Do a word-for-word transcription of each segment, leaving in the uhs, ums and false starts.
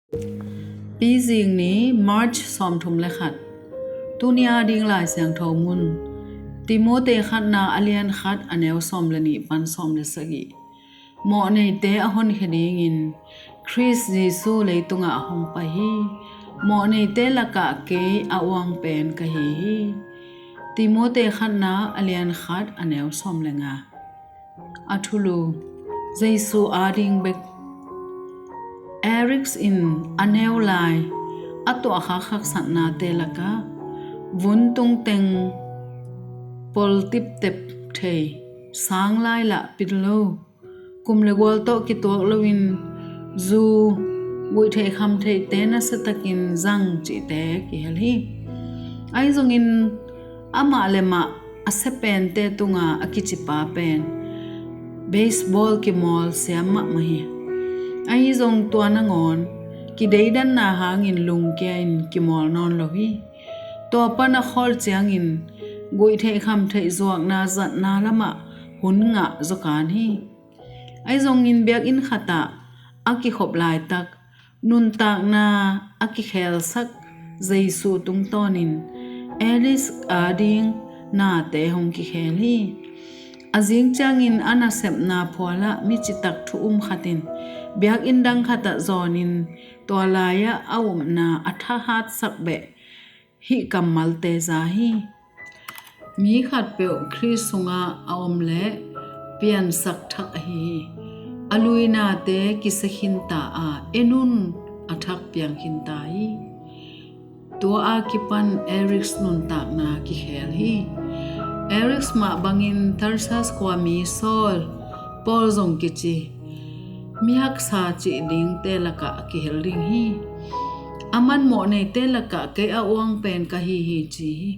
Pizing ni, March sawmthum le khat. Tuni a ding Lai Siangtho mun, Timote khatna a lian khat a neu sawm le nih pan sawm le sagih. Mawhneite a honkhia dingin Khrist Jesu leitungah a hong pai hi. Mawhneite lakah kei a uang pen ka hi hi. Timote khatna a lian khat a neu sawm le nga. A thulu, Jesu ading bek. Eric in a neu lai a tuahkhak haksatnate lakah vun tungteng pol tiptep thei, sang lai lah pit lo, kum le gual tawh kituak loin zu, guihtheih khamtheihte nasiatakin zang cihte kihel hi. Ahi zongin amah le mah a sia pente tunga a kicipa pen baseball kimawl siam mahmah hi. Ahi zong tua nangawn kideidanna hangin lungkia in kimawl nawn lo hi. Tua pan a khawl ciangin guihtheih khamtheih zuakna zatna lamah hun ngah zaw kan hi. Ahi zongin biakinn khatah a kikhop laitak nuntakna a kikhelsak Jesu tungtawnin Eric ading nate hong kikhel hi. A zing ciangin a nasepna phualah mi citak thu um khat in biakinn dang khatah zawnin tua lai-ah a upna a thahatsak beh hih kammalte za hi. Mi khatpeuh Khrist sungah a om leh piansak thak ahi hi. A luinate kisia khinta a, en un, a thak piang khinta hi. Tua a kipan Eric nuntakna kikhel hi. Eric mah bangin Tarsas khua mi Saul, Paul zong kici, mihaksa cih dingte lakah kihel ding hi. Aman mawhneite lakah kei a uang pen ka hi hi ci hi.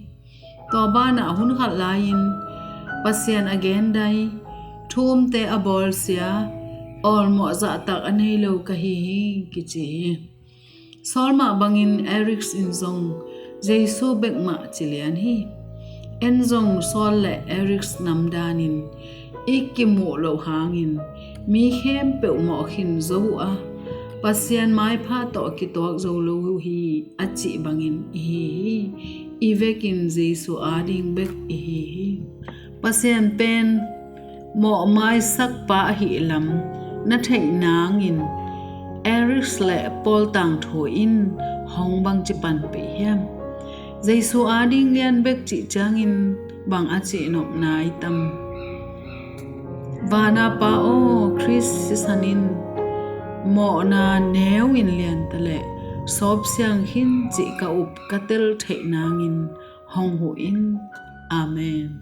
Tua banah hun khat lai-in Pasian a gendai thu umte a bawlsia, awlmawh zahtak a nei lo ka hi hi kici hi. Saul mah bangin Eric in zong Jesu bek mah ci lian hi. En zong Saul le Eric namdanin i kimuh loh hangin mi khempeuh mawh khin zo uh a, Pasian maipha tawh kituak zo lo uh hi a cih bangin i hi hi. I vekin Jesu ading bek i hi hi. Pasian pen mawhmaisakpa ahih lam na theih nangin Eric le Paul tangthu in hong bangci panpih hiam? Jesu ading lian bek cih ciangin bang a cihnopna i tam? Vana Pa aw, Khrist sisan in mawhna neu in lianta leh sawpsiang khin cih ka up ka tel theih nangin hong huh in. Amen.